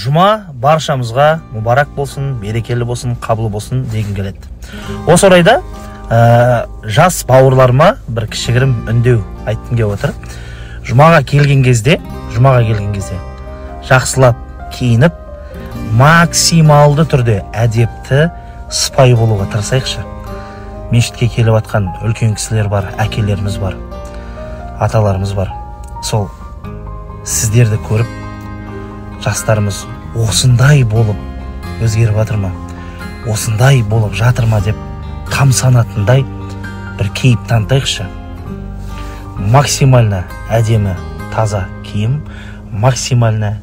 Жұма баршамызға мүбарак болсын, берекелі болсын, қабыл болсын дегім келеді. Осы орайда жас бауырларыма бір кішігірім үндеу айтқым келіп отыр. Жұмаға келген кезде, жақсылап киініп, максималды түрде әдепті, сыпайы болуға тырысайықшы. Мешітке келіп атқан үлкен кісілер бар, әкелеріміз бар, аталарымыз бар. Сол сіздерді көріп, жастарымыз осындай болып өзгеріп жатыр ма, осындай болып жатыр ма деп тамсанатындай бір кейіп танытайықшы. Максимально әдемі таза киім, максимально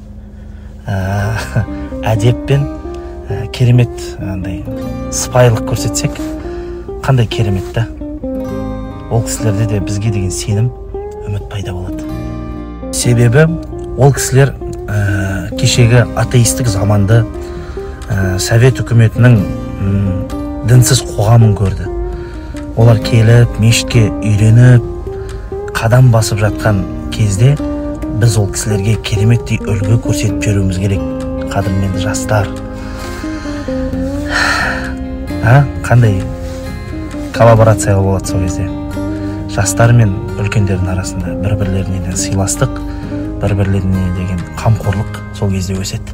әдеппен керемет андай сыпайылық көрсетсек, қандай керемет та. Ол кісілерде де бізге деген сенім, үміт пайда болады. Себебі ол кісілер кешегі атеистік заманды, совет үкіметінің дінсіз қоғамын көрді. Олар келіп, мешітке үйреніп, қадам басып жатқан кезде біз ол кісілерге кереметтей үлгі көрсетіп жүруіміз керек. Қадірменді жастар. Қандай коллаборация болады сол кезде? Жастар мен үлкендердің арасында бір-бірлеріне деген сыйластық, бір-бірлеріне деген қамқорлық сол кезде өседі.